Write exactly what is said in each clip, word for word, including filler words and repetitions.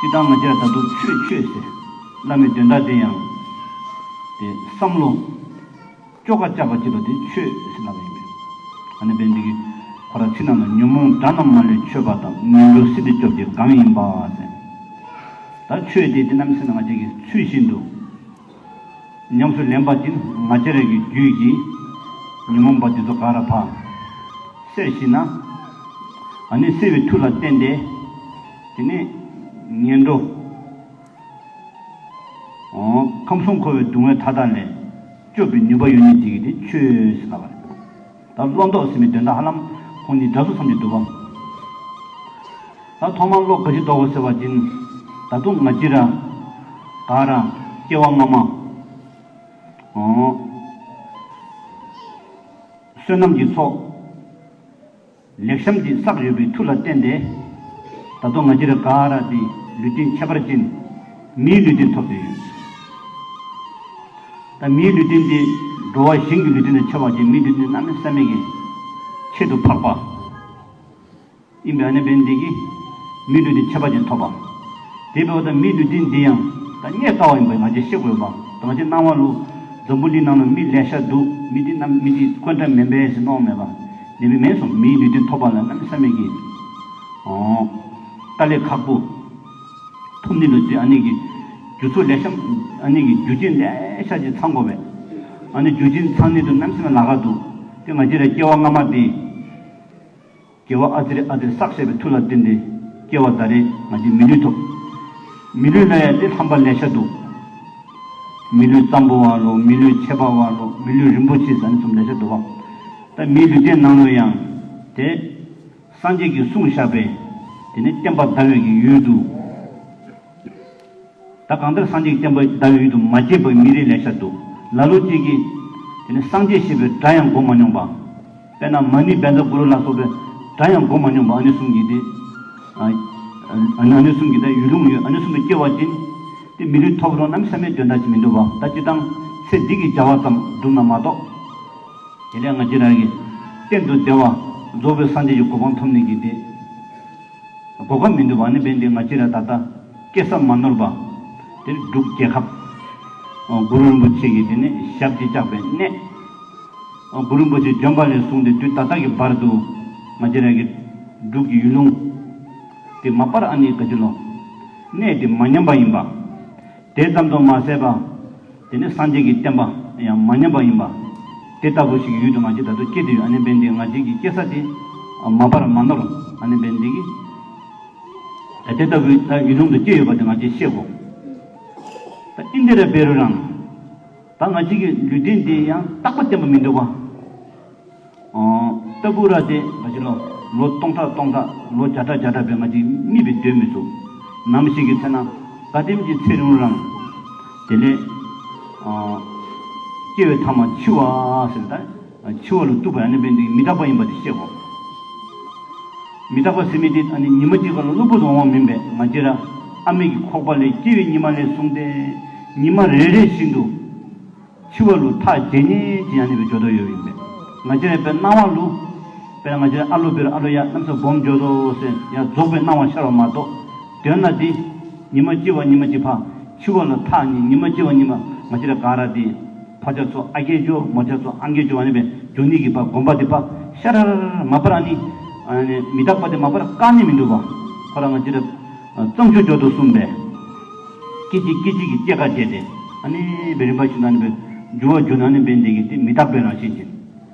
སྤྱིར་བཏང་ང་བཅས་ར་ད་དུང་ཆོས་ཆོས་ཟེར་སླབ་མི་དོན་དག་དེ་ཡང་ཏེ་བསམ་བློ་བཅོ་ཁ་རྐྱབ་པ་ཅིག་ལུ་ཏེ་ཆོས་ཟེར་སླབ་ཨིན་པས། ཨ་ནི་འབད་ནི་དེ་གིས་ཁོ་ར་ཚིག་ནང་ལུ་ཉོན་མོངས་དགྲ་རྣམས་མ་ལུས་ཆོད་པ་དང་། ངན་འགྲོ་སྲིད་པའི་སྐྱོབ་བྱེད་གང་ཡིན་པ་ཟེར། ད་ཆོས་དེ་ཏེ་གནམ་མེད་ས་མེད་ང་བཅས་ཀྱིས་ཚུལ་བཞིན་དུ་ཉམས་སུ་ལེན་པ་ཅིན་ང་བཅས་ར་གི་རྒྱུད་ཀྱི་ཉོན་མོངས་པ་དེ་ཚུ་ག་ར་ཕར་བསལ་ཞིནམ་ལས་ཨ་ནི་བསལ་བའི་མཐུ་ལ་བརྟེན་ཏེ་དེ་ནི་ངན་འགྲོ་ཁམས་གསུམ་འཁོར་བའི་སྡུག་བསྔལ་མཐའ་དག་ལས་སྐྱོབ་པའི་ནུས་པ་ཡོད་ནི་དེ་གིས་ཏེ་ཆོས་ཟེར་སླབ་པ་རེད། ད་བློ་ལྡོག་ཟེར་མི་དོན་དག་ཧ་ལམ་ཁོང་གཉིས་འདྲ་སུ་ཙམ་ཅིག་འདུག་པ། ད་ཐོག་མར་བློ་ག་ཅི་ལྡོག་གོ་ཟེར་བ་ཅིན་ད་དུང་ང་བཅས་ར་ག་ར་སྐྱེ་བ་སྔ་མ་ཨོ་བསོད་ནམས་ཀྱི་ཚོགས་ལེགས་ཤོམ་ཅིག་བསགས་ཡོད་པའི་མཐུ་ལ་བརྟེན་ཏེ་ད་དུང་ང་བཅས་ར་ག་ར་དེ་ལུས་རྟེན་ཁྱད་པར་ཅན་མིའི་ལུས་རྟེན་ཐོབ་སྟེ་ཡོད། ད་མིའི་ལུས་རྟེན་དེ་འགྲོ་བ་གཞན་གྱི་ལུས་རྟེན་དང་ཕྱད་པ་ཅིན་མིའི་ལུས་རྟེན་གནམ་མེད་ས་མེད་ཀྱི་ཁྱད་དུ་འཕགས་པ་ཨིན་པས། ཨ་ནི་འབད་ནི་དེ་གིས་མིའི་ལུས་རྟེན་ཁྱད་པར་ཅན་ཐོབ་པ། དེ་འབདཝ་ད་མིའི་ལུས་རྟེན་དེ་ཡང་ད་རྙེད་དཀའ་བ་ཨིན་པས། ང་བཅས་ཤེས་དགོས་པ། ད་ང་བཅས་སྣང་བ་ལུ་འཛམ་བུ་གླིང་ནང་ལུ་མི་ལེ་ཤ་འདུག། མི་དེ་གནམ་མི་དེ་དཀོན་དྲགས་མེན་པས་ཟེར་མནོཝ་མེན་པ། དེ་སྦེ་མེན་སོང་། མིའི་ལུས་རྟེན་ཐོབ་པ་ལ་གནམ་མེད་ས་མེད་ཀྱི་ཨོ་དཀའ་ལས་ཁག་པོ་ཐོབ་ནི་ལུ་ཏེ་ཨ་ནི་གི་རྒྱུ་ཚོགས་ལེགས་ཤོམ་ཨ་ནི་གི་རྒྱུ་རྐྱེན་ལེ་ཤ་ཅིག་ཚང་དགོ་པས། ཨ་ནི་རྒྱུ་རྐྱེན་ཚང་ནི་དེ་གནམ་མེད་ས་མེད་ལཱ་ཁག་འདུག། ཏེ་ང་བཅས་ར་སྐྱེ་བ་སྔ་མ་དེ་དགེ་བ་ཨ་ཙི་རེ་ཨ་ཙི་རེ་བསགས་བཞག་པའི་མཐུ་ལ་བརྟེན་ཏེ་སྐྱེ་བ་ད་རེས་ང་བཅས་མི་ལུས་ཐོབ། མི་ལུས་ལ་ཡང་ཏེ་རྣམ་པ་ལེ་ཤ་འདུག། མི་ལུས་གཙང་པོ་བ་ལོ། མི་ལུས་ཆད་པ་བ་ལོ། མི་ལུས་རིན་པོ་ཆེ་ཟེར་ཨ་ནི་གསུམ་ལེ་ཤ་འདུག་པ། ད་མིའི་ལུས་རྟེན་ནང་ལུ་ཡང་ཏེ་སངས་རྒྱས་ཀྱིས་གསུངས་བཞག་པའི་དེ་ནི་བསྟན་པ་དར་བའི་གི་ཡུལ་དུ། ད་གང་ལྟར་སངས་རྒྱས་ཀྱི་བསྟན་པ་དར་བའི་ཡུལ་དུ་མ་སྐྱེས་པའི་མི་རིགས་ལེ་ཤ་འདུག། ལ་ལུ་ཅིག་གིས་དེ་ནི་སངས་རྒྱས་ཞེས་པའི་སྒྲ་ཡང་གོ་མ་མྱོང་བ། དཔེར་ན་མ་ཎི་བཛྲ་གུ་རུ་ལ་སོགས་པའི་སྒྲ་ཡང་གོ་མ་མྱོང་བ། ཨ་ནི་གསུམ་གྱི་དེ་ཨ་ཨ་ནི་གསུམ་གྱི་ད་ཡུལ་ལུང་ཡོད། ཨ་ནི་གསུམ་དུ་སྐྱེ་བ་ཅིན་དེ་མི་ལུས་ཐོབ་རུང་གནམ་མེད་ས་མེད་དོན་དག་ཅིག་མི་འདུག་པ། ད་སྤྱིར་བཏང་ཚེ་འདི་གི་བྱ་བ་ཙམ་བསྒྲུབ་ན་མ་གཏོགས་དེ་ལས་ང་བཅས་ར་གི་གཏན་དུ་བདེ་བ་རྫོགས་པའི་སངས་རྒྱས་ཀྱི་གོ་འཕང་ཐོབ་ནི་གི་དེ་གོ་སྐབས་མི་འདུག་པ། ཨ་ནི་འབད་ནི་དེ་ང་བཅས་ར་ད་ལྟ་སྐྱེ་ས་མ་ནོར་བ་དེ་འབྲུག་རྒྱལ་ཁབ་ཨ་གུ་རུ་རིན་པོ་ཆེ་གི་དེ་ནི་ཞབས་ཀྱིས་བཅགས་པའི་གནས་ཨ་གུ་རུ་རིན་པོ་ཆེ་བྱོན་པ་ལས་བཟུང་སྟེ་དུས་ད་ལྟ་གི་བར་དུ་ང་བཅས་ར་གི་འབྲུག་གི་ཡུལ་ལུང་དེ་མ་པ་ར་ཨ་ནི་ག་ཅི་ལོ་གནས་དེ་མ་ཉམས་པ་ཨིན་པ། དེ་ཙམ་དུ་མ་ཟད་པར་དེ་ནི་སངས་རྒྱས་ཀྱི་བསྟན་པ་ཡང་མ་ཉམས་པ་ཨིན་པ། དེ་ལྟ་བུ་ཞིག་གི་ཡུལ་དུ་ང་བཅས་ད་ལྟོ་སྐྱེས་ཏེ་ཡོད། ཨ་ནི་འབད་ནི་དེ་ང་བཅས་ཀྱི་སྐྱེ་ས་དེ་མ་པ་ར་མ་ནོར། ཨ་ནི་འབད་ནི་དེ་གིས་དེ་ལྟ་བུའི་ད་ཡུལ་ལུང་དུ་སྐྱེས་ཡོད་པ་དེ་ང་བཅས་ཤེས་དགོ། ད་ཨིན་དེ་ར་འབད་རུང་རང་ད་ང་བཅས་ཀྱི་ལུས་རྟེན་དེ་ཡང་རྟག་པ་བརྟན་པ་མི་འདུག་པ། ཨོ་ལྟ་བུ་ར་དེ་ག་ཅི་ལོ་ལོ་སྟོང་ཕྲག་སྟོང་ཕྲག་ལོ་བརྒྱ་ཕྲག་བརྒྱ་ཕྲག་སྦེ་ང་བཅས་མི་སྦེ་སྡོད་མི་ཚུགས། ནམ་ཞིག་གི་ཚེ་ན་ག་དེམ་ཅིག་ཚེ་རིང་རུང་རང་དེ་ལས་ཨ་སྐྱེ་བའི་མཐའ་མ་འཆི་བ་ཟེར། ད་འཆི་བ་ལུ་ལྟུང་བ་ཨ་ནི་འབད་ནི་དེ་མི་རྟག་པ་ཨིན་པ་དེ་ཤེས་དགོ། མི་རྟག་པ་ཟེར་མི་དེ་ཨ་ནི་ཉི་མ་གཅིག་ཁར་ལུ་གློ་བུར་དུ་འོང་བ་མེན་པས། ང་བཅས་ར་ཨ་མའི་གི་ཁོག་པ་ལས་སྐྱེ་བའི་ཉི་མ་ལས་བཟུང་སྟེ་ཉི་མ་རེ་རེ་བཞིན་དུ་འཆི་བ་ལུ་ཐག་བཅད་ནི་ཅིག་ཨ་ནི་སྦེ་འགྱོ་དོ་ཡོདཔ་ཨིན་པས། ང་བཅས་ར་དཔེར་སྣང་བ་ལུ་དཔེར་ང་བཅས་ར་ཨ་ལོ་འབད་རུང་ཨ་ལོ་ཡར་གནམ་ས་སྦོམ་འགྱོ་དོ་ཟེར་ཡར་རྫོགས་པའི་སྣང་བ་ཤར་བ་མ་གཏོགས་དོན་ལ་དེ་ཉི་མ་གཅིག་བ་ཉི་མ་གཅིག་ཕར་འཆི་བ་ལུ་ཐག་ཉེ། ཉི་མ་གཅིག་བ་ཉི་མ་ང་བཅས་ར་ག་ར་དེ་ཕ་ཆ་ཚུ་ཨ་རྒས་འགྱོ། མོ་ཆ་ཚུ་ཨང་རྒས་འགྱོ། ཨ་ནི་སྦེ་འགྱོ་ནི་གི་ཕར་གོམ་པ་དེ་ཕར་ཤར་ར་མ་པ་ར་ཨ་ནི་ཨ་ནི་མི་རྟག་པ་དེ་མ་པ་ར་བཀག་ནི་མིན་འདུག་པ། ཁོ་ར་ང་བཅས་ར་གཙང་ཆུ་འགྱོ་དོ་བཟུམ་སྦེ་སྐད་ཅིག་སྐད་ཅིག་གིས་སྐྱེ་འགག་བྱས་ཏེ་ཨ་ནི་སྦེ་རིམ་པ་བཞིན་དུ་ཨ་ནི་སྦེ་འགྱུར་བ་འགྱུར་ནི། ཨ་ནི་འབད་ནི་དེ་གིས་དེ་མི་རྟག་པའི་རང་བཞིན་ཅན།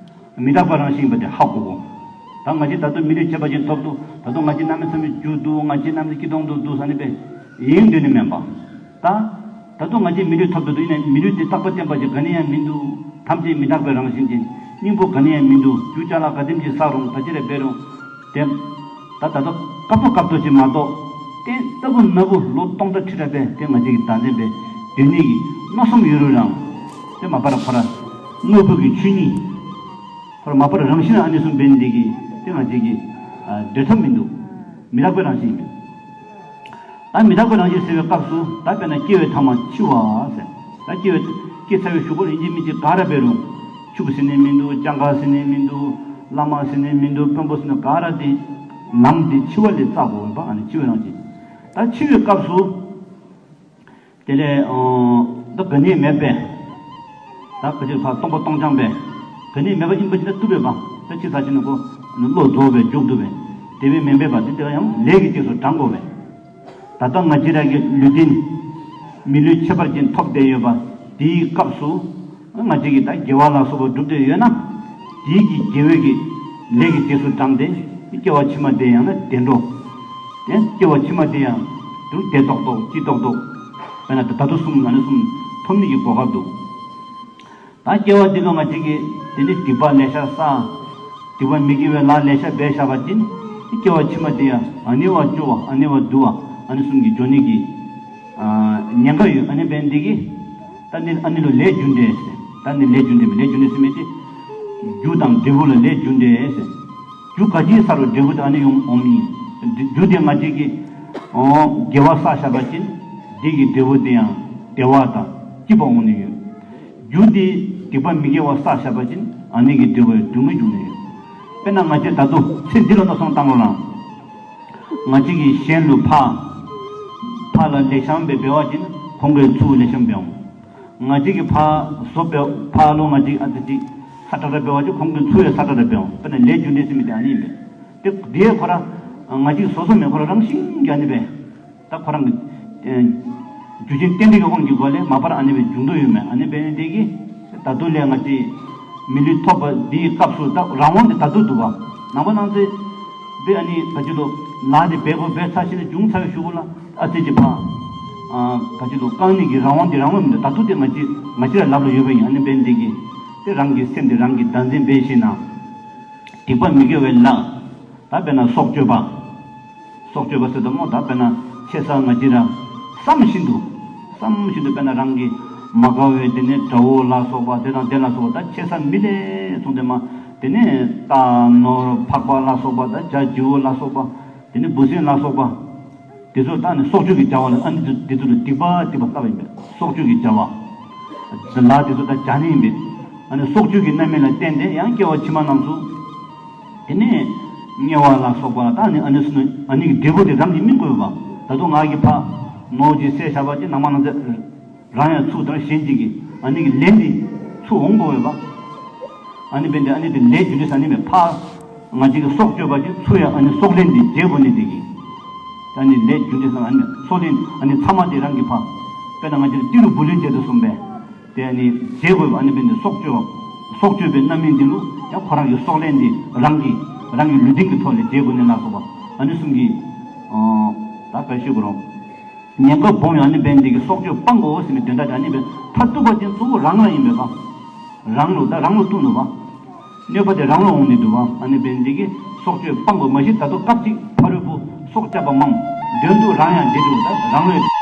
མི་རྟག་པའི་རང་བཞིན་ཨིན་པ་དེ་ཧ་གོ་དགོ། ད་ང་བཅས་ད་ལྟོ་མི་ལུས་ཁྱད་པར་ཅན་ཐོབ་འདུག། ད་ལྟོ་ང་བཅས་གནམ་མེད་ས་མེད་རྒྱུ་འདུག། ང་བཅས་གནམ་མེད་ས་མེད་སྐྱིད་ཏོང་ཏོ་འདུག་ཟེར་ཨ་ནི་སྦེ་ཡེངས་སྡོད་ནི་མེན་པ། ད་ད་ལྟོ་ང་བཅས་མི་ལུས་ཐོབ་སྟེ་འདུག། ཨིན་ན་མི་ལུས་དེ་རྟག་པ་བརྟན་པ་ཅིག་ག་ནི་ཡང་མིན་འདུག། ཐམས་ཅད་མི་རྟག་པའི་རང་བཞིན་ཅན། སྙིང་པོ་ག་ནི་ཡང་མིན་འདུག། རྒྱུ་ཅ་ལག་ག་དེམ་ཅིག་བསགས་རུང་ད་ཅི་ར་འབད་རུང་དེ་ད་ད་ལྟོ་སྐབས་ཐོབ་སྐབས་ཐོབ་ཅིག་མ་གཏོགས་དེ་ལྟ་བུ་ན་བུ་ལོ་སྟོང་ཕྲག་ཁྲི་ཕྲག་སྦེ་དེ་ང་བཅས་ཀྱིས་ད་ལྟ་སྦེ་སྡོད་ནི་གི་མནོ་བསམ་ཡོད་རུང་རང་དེ་མ་པ་ར་ཁོ་ར་དངོས་པོ་གི་ཆོས་ཉིད་ཁོ་ར་མ་པ་ར་རང་བཞིན་ཨ་ནི་བཟུམ་འབད་ནི་དེ་གིས་དེ་ང་བཅས་ཀྱིས་ཨ་སྡོད་ཐབས་མིན་འདུག། མི་རྟག་པའི་རང་བཞིན་ཨིན་མས། ད་མི་རྟག་པའི་རང་བཞིན་ཟེར་བའི་སྐབས་སུ་ད་དཔེར་ན་སྐྱེ་བའི་མཐའ་མ་འཆི་བ་ཟེར། ད་སྐྱེ་བའི་སྐྱེ་ཚར་བའི་གཞུག་གུ་ལུ་ཨིན་ཅི་མིན་ཅི་ག་ར་འབད་རུང་ཕྱུགཔོ་ཟེར་ནི་མིན་འདུག། སྤྱང་ཀ་ཟེར་ནི་མིན་འདུག། བླ་མ་ཟེར་ནི་མིན་འདུག། དཔོན་པོ་ཟེར་ནི་ག་ར་དེ་ལམ་དེ་འཆི་བ་ལས་བཙག་དགོ་པ། ཨ་ནི་འཆི་བའི་རང་བཞིན། ད་འཆི་བའི་སྐབས་སུ་དེ་ལས་ཨོ་ད་ག་ནི་མེད་པས། ད་ག་ཅི་ཕར་སྟོང་པ་སྟོང་རྐྱང་པས། ག་ནི་མེད་པ་ཨིན་པ་ཅིན་ད་བཏུབ་པས་པ། ད་ཅི་ཟེར་ཅི་ན་ཁོ་བློ་རྫོགས་པས་འཇུག་བཏུབ་པས། དེ་སྦེ་མེན་པས་པ། དེ་དེ་ཡང་ལས་ཀྱི་རྗེས་སུ་འབྲང་དགོ་པས། ད་ལྟ་ང་བཅས་ར་གི་ལུས་རྟེན་མི་ལུས་ཁྱད་པར་ཅན་ཐོབ་སྟེ་ཡོད་པ་དེའི་སྐབས་སུ་ང་བཅས་ཀྱིས་ད་དགེ་བ་ལ་སོགས་པ་བསྒྲུབས་ཏེ་ཡོད་ན། དེའི་གི་དགེ་བའི་གི་ལས་ཀྱི་རྗེས་སུ་འབྲངས་ཏེ་སྐྱེ་བ་ཕྱི་མ་དེ་ཡང་ན་བདེ་འགྲོ། དེ་སྐྱེ་བ་ཕྱི་མ་དེ་ཡང་དུ་བདེ་ཏོག་ཏོ་སྐྱིད་ཏོག་ཏོ། དཔེར་ན་ད་ལྟོ་གསུམ་ཨ་ནི་གསུམ་ཐོབ་ནི་གི་གོ་སྐབས་འདུག། ད་སྐྱེ་བ་འདི་ལུ་ང་བཅས་ཀྱིས་དེ་ནི་སྡིག་པ་ལེ་ཤ་བསགས། སྡིག་པ་མི་དགེ་བའི་ལཱ་ལེ་ཤ་འབད་བཞག་པ་ཅིན་སྐྱེ་བ་ཕྱི་མ་དེ་ཡང་ཨ་ནི་བ་སྐྱོ་བ་ཨ་ནི་བ་སྡུག་པ་ཨ་ནི་གསུམ་གྱི་འགྱོ་ནི་གི་ཨ་ཉེན་ཁ་ཡོད། ཨ་ནི་འབད་ནི་དེ་གིས་ད་ནི་ཨ་ནི་ལུ་ལས་རྒྱུ་འབྲས་ཟེར། ད་ནི་ལས་རྒྱུ་འབྲས་མེད། ལས་རྒྱུ་འབྲས་ཟེར་མི་དེ་རྒྱུ་དང་འབྲས་བུ་ལ་ལས་རྒྱུ་འབྲས་ཟེར། རྒྱུ་ག་ཅི་བསགས་རུང་འབྲས་བུ་དེ་ཨ་ནི་ཡོང་འོང་མི་ཨིན། རྒྱུ་དེ་ང་བཅས་ཀྱིས་ཨོ་དགེ་བ་བསགས་བཞག་པ་ཅིན་དེ་གི་འབྲས་བུ་དེ་ཡང་བདེ་བ་དང་སྐྱིད་པ་འོང་ནི་ཡོད། རྒྱུ་དེ་སྡིག་པ་མི་དགེ་བ་བསགས་བཞག་པ་ཅིན་ཨ་ནི་གི་འབྲས་བུ་སྡུག་བསྔལ་འབྱུང་ནི་ཡོད། དཔེར་ན་ང་བཅས་ད་དུང་ཚེ་འདི་ལུ་མནོ་བསམ་བཏང་རོགས་གནང་། ང་བཅས་ཀྱིས་གཞན་ལུ་ཕར་ཕར་ལ་ལེགས་ཤོམ་སྦེ་འབད་བ་ཅིན་ཁོང་གིས་ཚུར་ལེགས་ཤོམ་འབད་འོང་། ང་བཅས་ཀྱིས་ཕར་བཟོ་འབད་ཕར་ལུ་ང་བཅས་ཨ་ཙི་ཅིག་ས་ཏྲ་ཏྲ་འབད་བ་ཅིན་ཁོང་གིས་ཚུར་ཡང་ས་ཏྲ་ཏྲ་འབད་འོང་། དཔེར་ན་ལས་རྒྱུ་འབྲས་ཟེར་མི་དེ་ཨ་ནི་ཨིན་པས། དེ་དེ་ཁོ་ར་ང་བཅས་བཟོ་བཟོཝ་མེན། ཁོ་ར་རང་བཞིན་གྱིས་ཨ་ནི་སྦེ། ད་ཁོ་རང་གི་ཨེ་རྒྱུ་རྐྱེན་རྟེན་འབྲེལ་གྱི་དབང་གི་སྒོ་ལས་མ་པ་ར་ཨ་ནི་སྦེ་འབྱུང་དོ་ཡོད་མས། ཨ་ནི་འབད་ནི་དེ་གིས་ད་ལྟོ་ལས་ང་བཅས་མི་ལུས་ཐོབ་པ་འདིའི་སྐབས་སུ་ད་རང་དབང་དེ་ད་ལྟོ་འདུག་པ། ནངས་པ་གནངས་ཚེ་སྦེ་ཨ་ནི་ག་ཅི་ལོ་ལཱ་དེ་འབད་དགོ་འབད་ཚར་ཞིནམ་ལས་བྱུང་ཚར་བའི་གཞུག་གུ་ལུ་ཨ་ཙི་ཅིག་ཕར་ཨ་ག་ཅི་ལོ་བཀག་ནི་གི་རང་དབང་དེ་རང་དབང་མིན་འདུག། ད་ལྟོ་དེ་ང་བཅས་ང་བཅས་ར་ལགཔ་ལུ་ཡོད་པ་ཨིན། ཨ་ནི་འབད་ནི་དེ་གིས་དེ་རང་གི་སེམས་དེ་རང་གིས་བདག་འཛིན་འབད་ཞིནམ་ལས་སྡིག་པ་མི་དགེ་བའི་ལཱ། ད་དཔེར་ན་སྲོག་གཅོད་པ། སྲོག་གཅོད་པ་ཟེར་དོ་སྨོ། ད་དཔེར་ན་ཆེ་ས་ང་བཅས་ར་བསམ་བཞིན་དུ་བསམ་བཞིན་དུ་དཔེར་ན་རང་གི་མ་དགའ་བའི་དེ་ནི་དགྲ་བོ་ལ་སོགས་པ་དེ་དང་དེ་ལ་སོགས་པ་ད་ཆེ་ས་མི་ལས་བཟུང་སྟེ་མར་དེ་ནི་རྟ་ནོར་ཕག་པ་ལ་སོགས་པ་ད་བྱ་བྱིའུ་ལ་སོགས་པ་དེ་ནི་འབུ་སྲིན་ལ་སོགས་པ། དེ་ཚུ་ད་ནི་སྲོག་གཅོད་ཀྱི་བྱ་བ་ལ་ཨ་ནི་དེ་ཚུ་ལུ་སྡིག་པ་སྡིག་པ་བཏགས་པ་ཨིན་པས། སྲོག་གཅོད་ཀྱི་བྱ་བ། ལཱ་དེ་ཚུ་ད་བྱ་ནི་ཨིན་པས། ཨ་ནི་སྲོག་གཅོད་ཀྱི་རྣམ་སྨིན་ལ་བརྟེན་ཏེ་ཡང་སྐྱེ་བ་ཕྱི་མ་རྣམས་སུ་དེ་ནི་དམྱལ་བ་ལ་སོགས་པ་ལ་ད་ནི་ཨ་ནི་ཚུ་ནི་ཨ་ནི་གི་འབྲས་བུ་དེ་རང་གིས་སྨིན་དགོ་པས། ད་དུང་ང་གིས་ཕར་ནོར་གྱིས་བསད་བཞག་པ་ཅིན་ནངས་པ་གནངས་ཚེ་རང་ཡང་ཚུར་དང་གཞན་གྱི་གི་ཨ་ནི་གི་ལན་འདི་ཚུར་འོང་དགོ་པས། ཨ་ནི་འབད་ནི་དེ་ཨ་ནི་དེ་ལས་རྒྱུ་འབྲས་ཟེར་ནི་མས། ཕར་ང་བཅས་ཀྱིས་སྲོག་གཅོད་པ་ཅིན་ཚུར་ཡང་ཨ་ནི་སྲོག་ལན་འདི་འཇལ་དགོ་ནི་དེ་གིས། ད་ནི་ལས་རྒྱུ་འབྲས་ཟེར་ཨ་ནི་སྲོག་ལན་ཨ་ནི་ཚབ་མ་དེ་རང་གིས་ཕར་དཔེར་ན་ང་བཅས་ཏི་རུ་བུ་ལོན་འཇལ་དོ་བཟུམ་སྦེ་དེ་ཨ་ནི་འཇལ་དགོ་པས། ཨ་ནི་འབད་ནི་སྲོག་གཅོད་པ་སྲོག་གཅོད་པའི་རྣམ་སྨིན་འདི་ལུ་ཡང་ཁོ་རང་གི་སྲོག་ལན་འདི་རང་གིས་རང་གི་ལུས་རྟེན་གྱི་ཐོག་ལས་འཇལ་དགོ་ནི་ལ་སོགས་པ་ཨ་ནི་གསུམ་གྱིས་ཨོ་ད་ག་ཅི་ཞུ་དགོ་རུང་། ཉེན་ཁ་སྦོམ་ཡོད། ཨ་ནི་འབད་ནི་དེ་གིས་སྲོག་གཅོད་སྤང་དགོ་ཟེར་མི་དོན་དག་དེ་ཨ་ནི་སྦེ་མཐར་ཐུག་པ་ཅིན་གཙོ་བོ་རང་ལུ་ཨིན་པས་པ། རང་ལུ་ད་རང་ལུ་ཐུག་ནུག་པ། གནོད་པ་དེ་རང་ལུ་འོང་ནི་འདུག་པ། ཨ་ནི་འབད་ནི་དེ་གིས་སྲོག་གཅོད་སྤང་དགོ། མ་གཞི་ད་ལྟོ་སྐབས་ཅིག་ཕ་རོལ་པོ་སྲོག་སྐྱབས་པ་མང་། དོན་དུ་རང་ཡང་བདེ་འགྲོ་ད་རང་ལུ་